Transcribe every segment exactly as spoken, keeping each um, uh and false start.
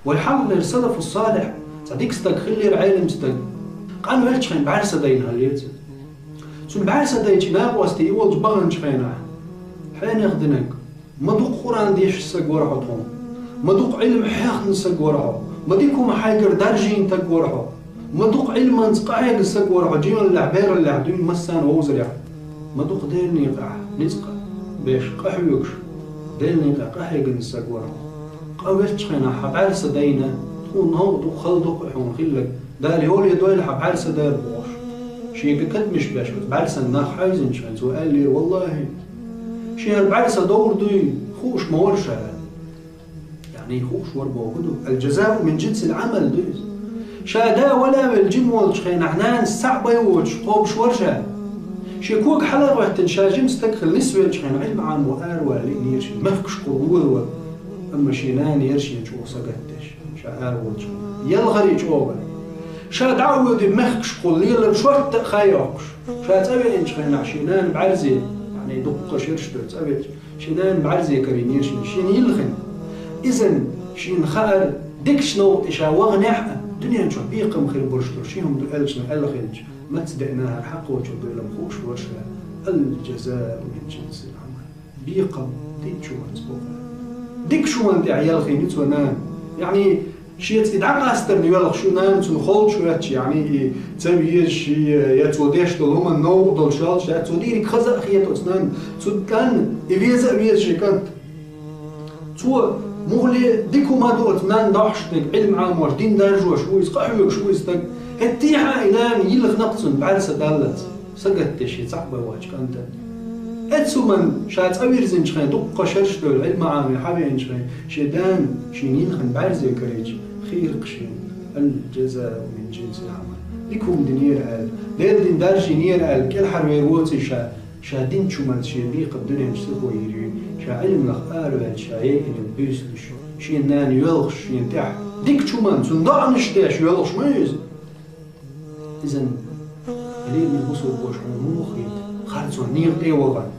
Вай хьалхалера салафу салихь, цхьа дика стаг хиллера, Ӏелим стаг. Къанвелча хенахь бӀаьрса дайна хьаллецар. Цунна бӀаьрса дайча, накъостий и волча баханча хенахь, хьенех динарг, ма дукха Къуръан дешаш саг вар хьо тхона, ма дукха Ӏилма хьехна саг вар хьо, ма дика хӀума хьайгара даржийна саг вар хьо, ма дукха Ӏилманца къахьегна саг вар хьо, жиналлехь, бераллехь, дуьйна массарна вовзарехь. Ма дукха Делан некъехь ницкъ беш, къахьоьгуш, Делан некъехь къахьегна саг вар хьо. Къанвелча хенахь хьа бӀаьрса дайна, тхона новкъа ду, хала ду-кх хьуна хилларг, Дала йоле дойла хьа бӀаьрса дайла бохуш. Шега кадамаш беш, оцу бӀаьрсан нах хьаьвзинча хенахь цо аьллера: «Валлахи, шен хӀара бӀаьрса довр дуй, хууш ма вара ша». Яъни хууш вар бохург ду, аль-жазау мин джинсиль-Ӏамал ду иза. Ша да вала велла жима волчу хенахь нанас цхьаъ бай воцуш кхобуш вара ша. Шен кога хьала а гӀоьттина, ша жима стаг хилла нисвеллачу хенахь, Ӏилма Ӏамо араваллалц лиира шена, мехкашкахула вала вара. Амма шен нана яра шена чӀогӀа сагатдеш, ша араволчу хенахь. Ялхарий чӀогӀа. Ша дӀа а воьдий, мехкашкахула лелар шортта а хан йоккхуш. Ша цӀа веанчу хенахь шен нана бӀаьрзе, яъни дуккха шераш дара цӀа веача, шен нана бӀаьрзе карийнера шена, шена йилхина. Иза шена хаьара, дикачу новкъа тӀе ша ваханехь а, дуьнен чохь бекхам хир болуш долу ши хӀума ду аьллачу аьлла хилча, маца деана хӀара хьакхочур ду, ам хууш вара ша, аль-жазау мин джинсиль-Ӏамал. Бекхам дикачу хӀуманца бу. Дикачу хӀуманна тӀехь йилхина цо нана. Яъни, шеца и дӀакъастарна йоьлхуш ю нана, цунна холчу хӀоьттича, яъни, и ца везаш, я цо деш долу хӀуманна новкъа долуш йолуш, я цо дийриг хаза а хета оцу нанна, цу кӀанна, и веза а веза шен кӀант. Цо муххале дика хӀума ду оцу нанна дохьуш дерг, Ӏилма Ӏамош, дин даржош ву иза, къахьоьгуш ву иза стаг. ХӀетте а и нана йилхинарг цунна бӀаьрса даллалц. Сагатдеш шен цхьаъ бай воцчу кӀантана. Эццу хӀуманна ша цӀа вирзинчу хенахь, дуккха шераш девлла, Ӏилма Ӏаме хьавеанчу хенахь, шен дана шена йилхина бӀаьрзе карийча, хийра-кх шена, аль-жазау мин джинсиль-Ӏамал. Дика хӀума динера аьлла, Делан дин даржийнера аьлла, кӀелхьарвер воций ша, ша динчу хӀуманца шен бекхам дуьнен чу ца хьийр юй, ша Ӏилманах араваьлча, ша яйина буьйсанаш, шен нана йоьлхуш шена тӀехь, дикачу хӀуманна цунна доӀанаш деш йоьлхуш ма ю иза. Иза лераме бусулба ваша хьуна муха хета, харцонан некъа тӀе а вахана,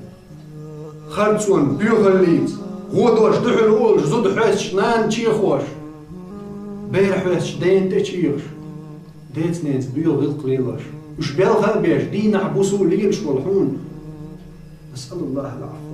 харцонан боьхаллица, гӀо дош дуьхьал олуш, зуда хьоьстуш, нана чехош, бер хьоьстуш, дена тӀе чехаш, деца-ненаца боьха гӀиллакх лелош, уьш белха а беш, дийнахь-буса лелаш волу хьуна. Насъалуллахьал-Ӏафа.